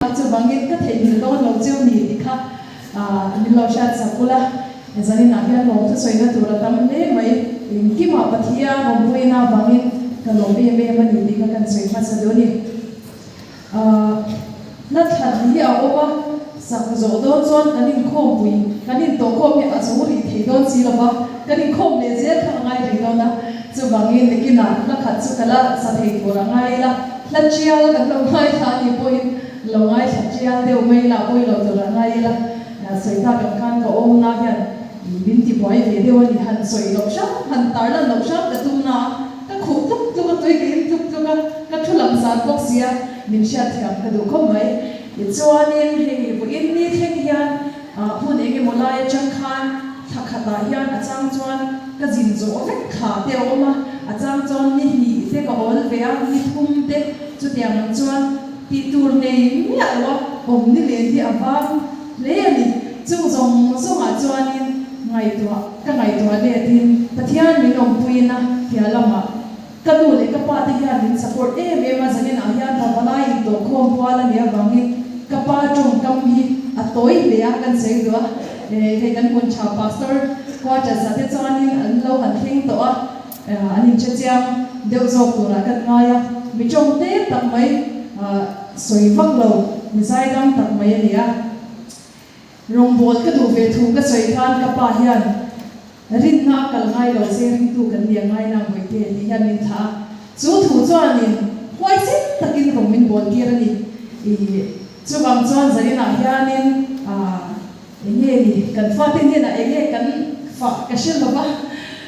Chuvangin ka theihnghilh dawn lo cheu ni tih kha min lo hriat sak ula, zaninah hian lawm thusawina tur a tam hle mai. Engkimah Pathian awmpuina avangin ka lawm em em a ni tih kha kan sawi hmasa duh a ni. Hla thlan hi a awm a, sak zawh dawn chuan kan inkhawmpui, kan intawhkhawm hi a zo rih thei dawn si lo va, kan inkhawm leh zel kha a ngai rih dawn a. Chuvangin nikinah hla khat chu ka la sa thei tur a ngai ila, hla tial kan lo ngaithla a nih pawhin lo ngaithla tial deuh mai ila, pawi lo tur a ngai ila, sawi tak ang khan ka awmna hian min ti buai ve deuh a ni, han sawi loh hram, han tar lan loh hram ka tum na a, ka khuh tluk tluk a, tui ka in tluk tluk a, ka thu lang zan bawk si a, min hriatthiam ka duh khawp mai. Tichuanin hei vawiin ni thleng hian hun eng emaw lai atang khan thla khatah hian a chang chuan ka zin zawh vek thla te a awm a, a chang chuan ni hnih te ka awl ve a, ni thum te chutiang ang chuan tih tur nei miah lo a awm ni len hi a vang hle a ni. Chung zawng zawngah chuanin ngaihtuah ka ngaihtuah letin Pathian min awmpuiin a piah lamah Ka nu leh ka pa te hian min support em em a, zanin ah hian Ravalai intawhkhawm pual a nih avangin ka pa tawngkam hi a tawi hle a, kan sawi duh a, hei kan hmun tha Pastor quarters ah te chuanin an lo han thleng tawh a, an inhre chiang deuh zawk turah kan ngai a, mi tawng tlem tak mai sawi vak lo, mi zaidam tak mai a ni a. Rawngbawl ka duh ve thu ka sawi khan ka pa hian rinna a kal ngai lo se ringtu kan nia ngai na Bawihte tih hian min thlah a, chu thu chuanin huaisen takin rawng min bawl tir a ni. Ih chuvang chuan zaninah hianin ah enge ni kan fate hnenah enge kan fah ka hre lo va,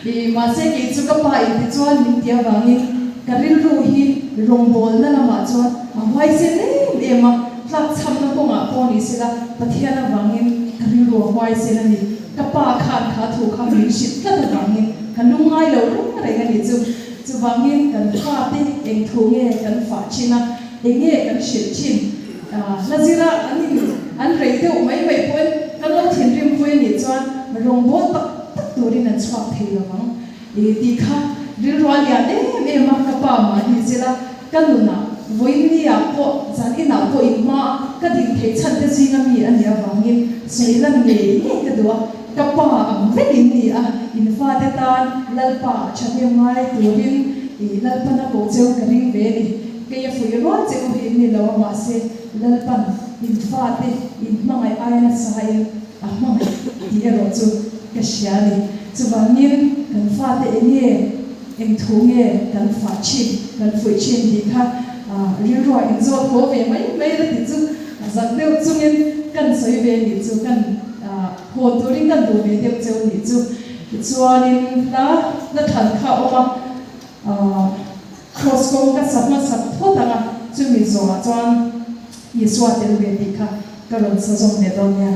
ih mahse kei chu ka pa in ti chuan min ti avangin ka rilru hi rawngbawlna lamah chuan a huaisen em em a. Tlakchhamna kawngah pawh ni sela, Pathian avangin ka rilru a huaisen a ni. Ka pa khan kha thu kha min hrilh tlat avangin ka lungngai lo reng reng a nih chu. Chuvangin kan fate eng thu nge kan fah thin a, eng nge kan hrilh thin? Hla zira an in an rei deuh mai mai pawhin kan lo thinrim pui a nih chuan rawngbawl tak tak turin an chhuak thei lo vang tih kha rilru a lian em em a, ka pa mahni zela Ka nunah, vawiinniah pawh, zan inah pawh in hma a ka din theih chhan te zinga mi a nih avangin sawi lan ngei ngei ka duh a, ka pa ang vek in ni a, in fate tan Lalpa a thahnem ngai turin i Lalpan a koh cheu ka ring ve a ni. Kei a fuih rual che u hi in ni lo a, mahse Lalpan in fate in hmangaih aia nasa in a hmangaih tih erawh chu ka hria a ni. Chuvangin kan fate eng nge Eng thu nge kan fah thin, kan fuih thin tih kha rilruah inzawt haw ve mai mai la tih chu zak deuh chungin kan sawi ve nih chu, kan haw turin kan duh ve deuh cheu nih chu. Tichuanin hla hla than kha a awm a, Kraws kawng ka sa hmasa phawt ang a, chumi zawhah chuan Isua tel ve tih kha ka rawn sa zawm leh dawn nia.